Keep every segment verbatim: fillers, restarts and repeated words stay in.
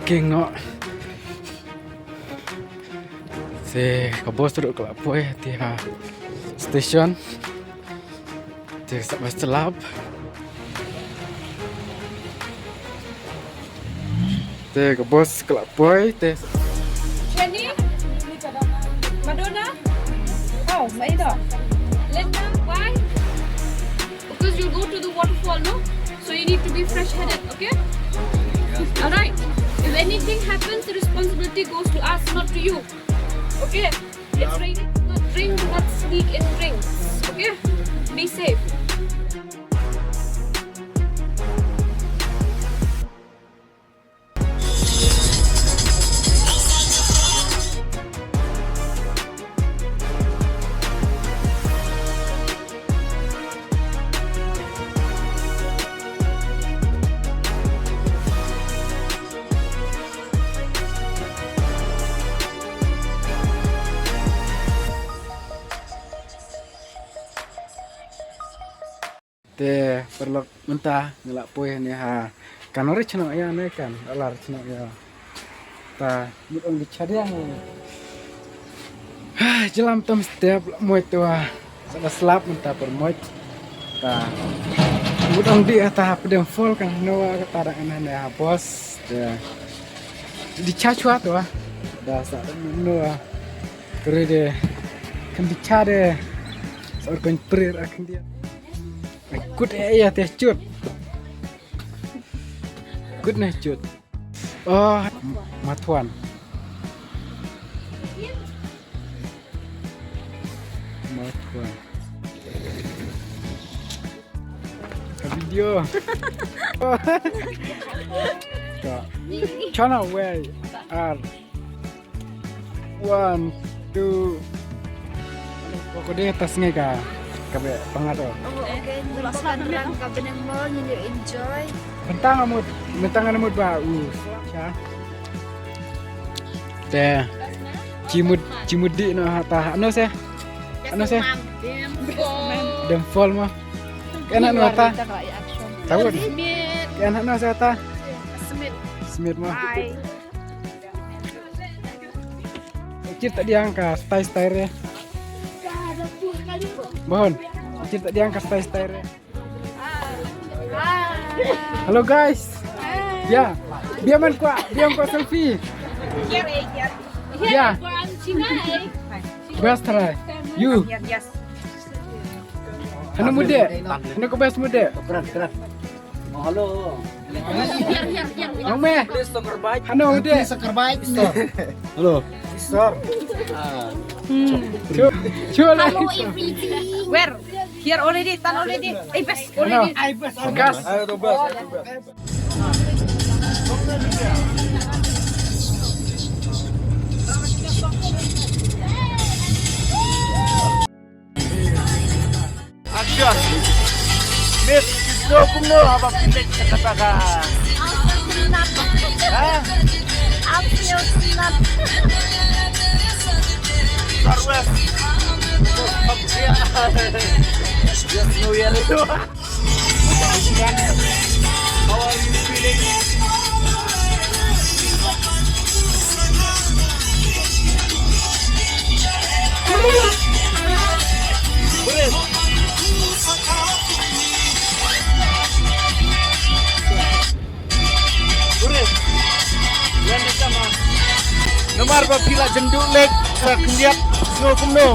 King no. Te ka bos ruh ka la poi te ha station. Te sa bas chlap. Te ka bos ka la poi te. Jenny? Madonna? Oh, Maida. Linda, why? Because you'll go to the waterfall, no? So you need to be fresh-headed, okay? All right. If anything happens, the responsibility goes to us, not to you. Okay? It's raining. Do not drink, do not sneak in drinks. Okay? Be safe. Te paralok mynta nga la poi hangne ha kan ri chnong ïa ne kan alar chnong ïa. Ta mut ong di chadiang. Jlam tam step la moi to. Sa da slap mynta par moi. Ta mut ong di ha ta ha pdem fall kan no ka ta dang hangne ha bos. Te di cha chwa to. Da sa da no. Kare de kan di cha de. Sa kan prir akan dia. Kut eh ïa te chut. Kut ne chut. Oh, Mathuan. Mathuan. Ka video. Ka. Chana wei ar. One, two. Ko dei tas ngai ka ka be pangat o. Oh, okay. Ngi pasan rang ka Beneng Mall, ngi enjoy. Bentang amut, bentang amut ba u. Cha. Te. Chimut, chimut di no ha ta. Ano se? Ano se? Dem fall mo. Kena no ta. Tahu. Kena no se ta. Smith. Smith mo. Bye. Cir tak diang ka style style re. Mohon. Cir tak diang ka style style re. Hello guys. Ya. Biar man kuat, biar kuat selfie. Ya. Best try. You. Hanu mude. Hanu ko best mude. Keren, keren. Oh, hello. Ong me. Please subscribe. Hanu mude. Please subscribe. Hello. Sir. Ah. Hello everything. Where? Here already, tan already. Eh, best already. Gas. Ayo, to best. Action. Miss, snow kumno haba phi leit sha kata ka. Ha? Arwes. Yes, no, yeah. How are you feeling? Namar ba phi la jynduh lek sa khyndiat snow kumno.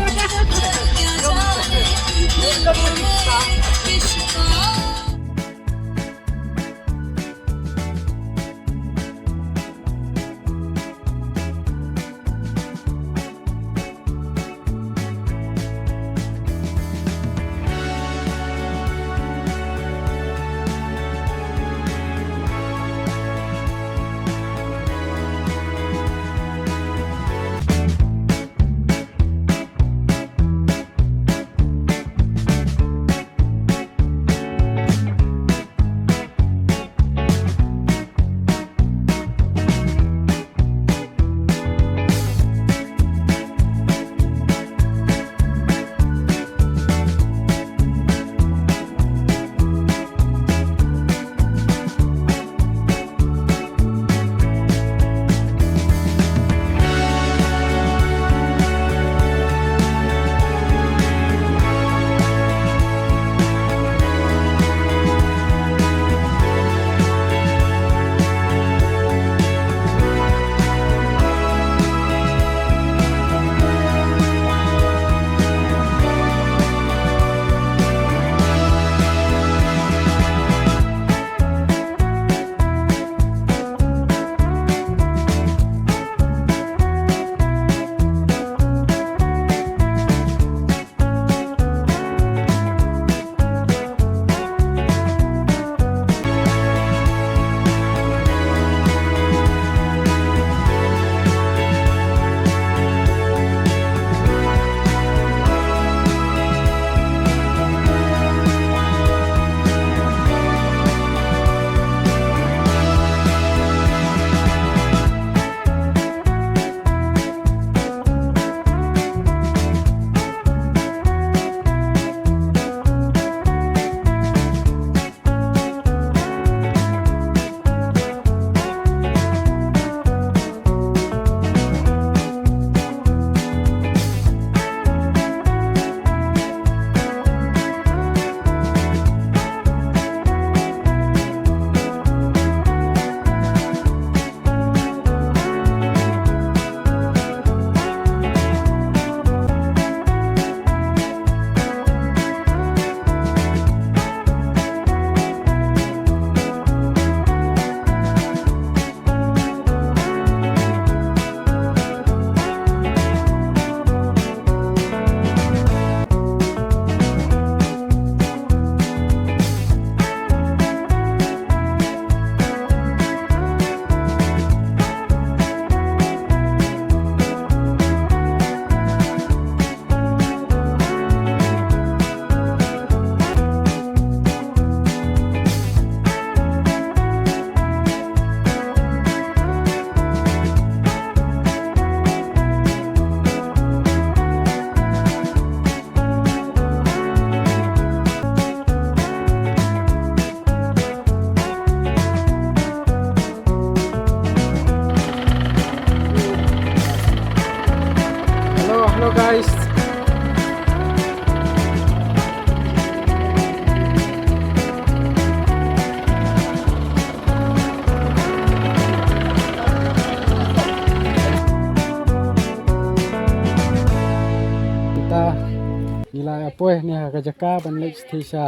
Nga poi ne ha ka jaka ban leit sha,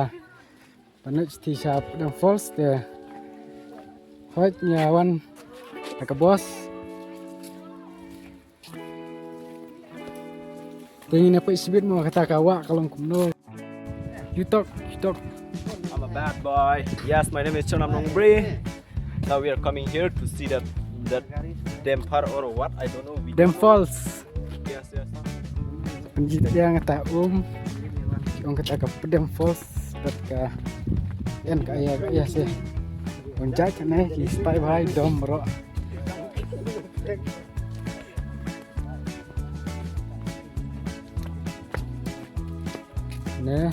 ban leit sha Pdeng Falls te. Hoi nga wan ha ka bos. Te ngin ïa peit shibit mo kata ka wah ka long kumno. You talk, you talk. I'm a bad boy. Yes, my name is Chonam Nongbri. Now we are coming here to see that, that dam par or what? I don't know. We Dam Falls. Yes, yes. Pynjit ïa nga ta um. Ong kata ka Pdeng Falls. Kat ka en ka ïa ka ïa se. Ong jait ne ki stai bhai dom ro. Ne.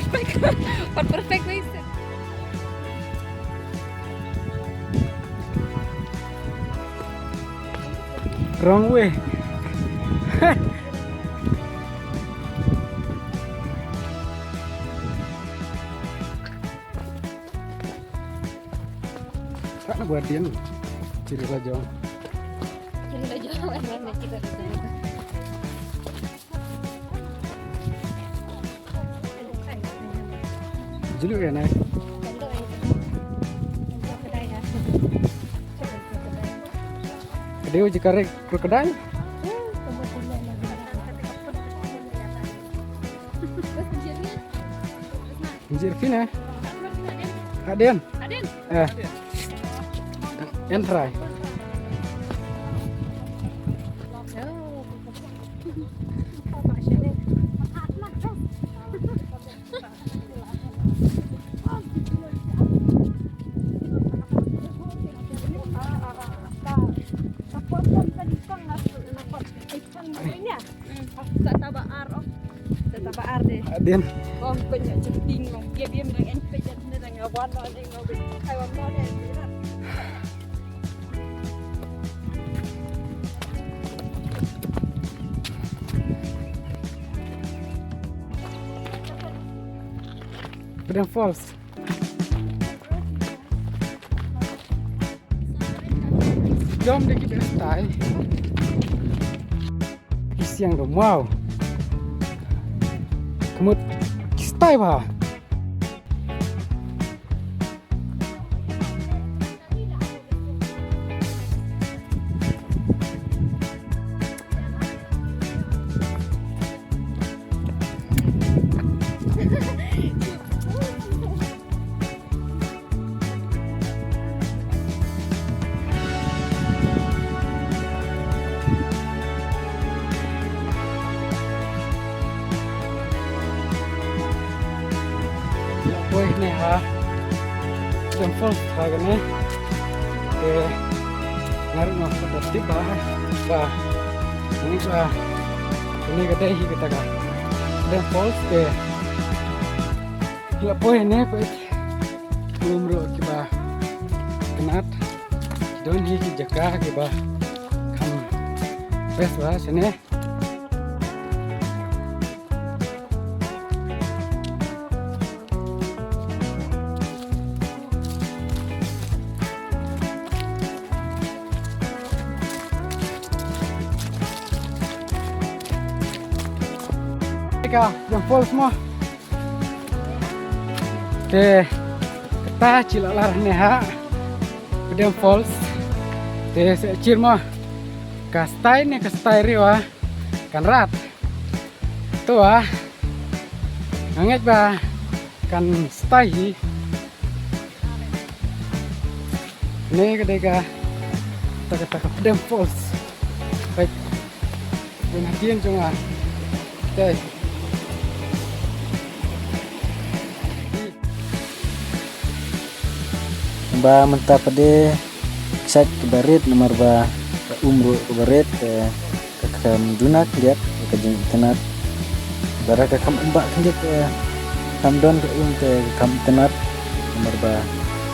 Perfect, perfect way. Wrong way. Kat na buat dia. Ciri lajong. Ciri lajong, eh, mana kita di sana. Julu ya, Nay. Ada uji karet krokodil. Jir kine. Adin. Adin. Eh. En trai. Sa taba ar, oh. Sa taba ar deh. Adin. Oh, kau nyak ceting, long. Dia diam dengan enpek dan dia dengan wan, long, dia dengan kai wan, long, dia. Pdeng Falls. Jom deh ki stai. Ki siang dom, wow. Kemut ki stai ba. Poi ne ha Pdeng Falls ha kane. Te ngar no ka tip ba ba ni ba ni ka dei hi kata ka Pdeng Falls te. La poi ne peit. Umru kiba kynat. Don hi ki jaka kiba kham best ba shane. Ka Pdeng Falls mo. Te kata chi la lar ne ha Pdeng Falls. Te sa chier mo. Ka stai ne ka stai riwa kan rat. To a. Nga ngeit ba kan stai hi. Ne ka dei ka ta ka ta ka Pdeng Falls. Baik. Pun hadien jong nga. Okay. Ba mynta pat de sait ka barit namar ba ka um ruh ka barit, eh, ka kham duna khyndiat ka jingitynnat. Lada ka kham umbah khyndiat, eh, kham don ka um te ka kham itynnat. Namar ba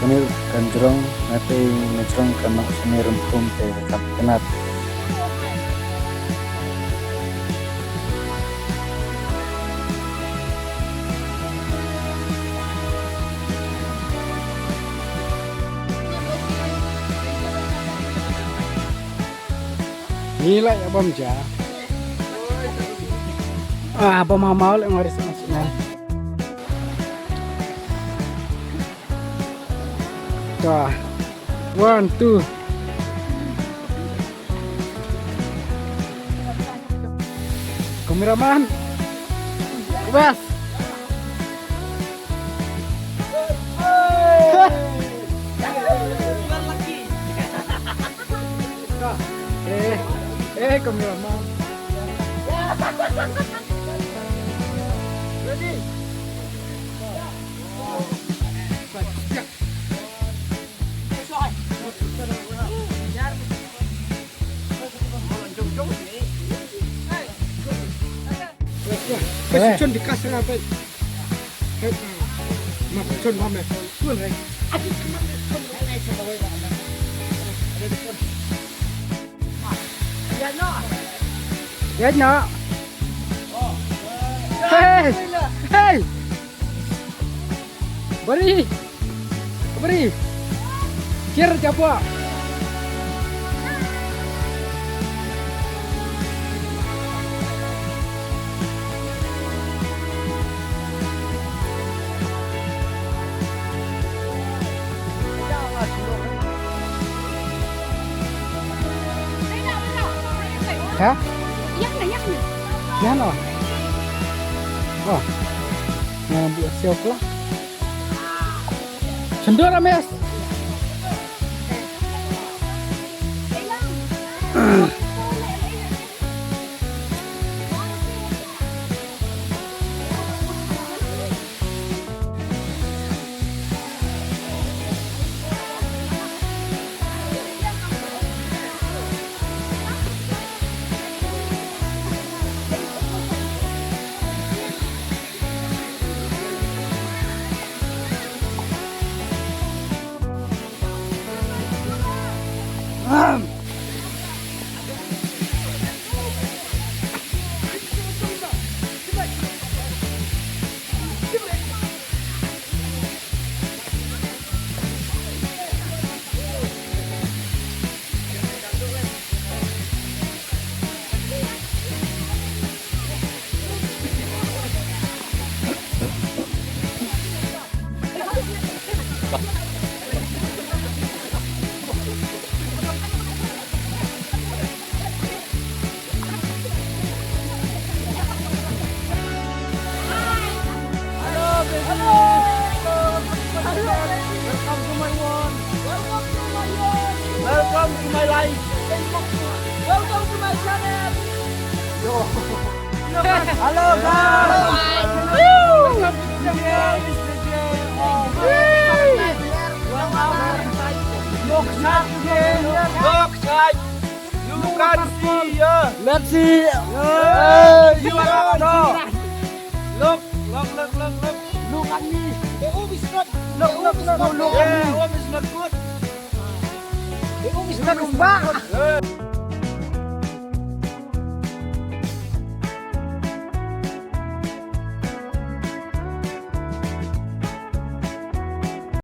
kane kan jrong, na te na jrong ka nok sini rem kum te ka kham itynnat. Ngi la ïa bam ja. Ah, bam hamau leh ngari sngewsih. Ka. One, two. Kameraman. Bas. Eh, eh, kameraman. Ready? Ka chon di ka sra bai. Hei, ma chon ma me. Chon rai. Ïa no. Hey! Hey! Bari! Bari! Kier japo! Ha? Ïa no. Oh. Nga buh siaw kla. Chendor ames. Hello, baby. Hello. Welcome to my world. Welcome to my world. Welcome to my life. Welcome to my channel. Yo. Hello, guys. Woo. Today is the day of Lokchai today. Lokchai. You can see here. Let's see. Yeah. You can see. Look, look, look, look, look. Look at me. The home is not, look, look, look, look at me. Yeah, home is not good. The home is not good.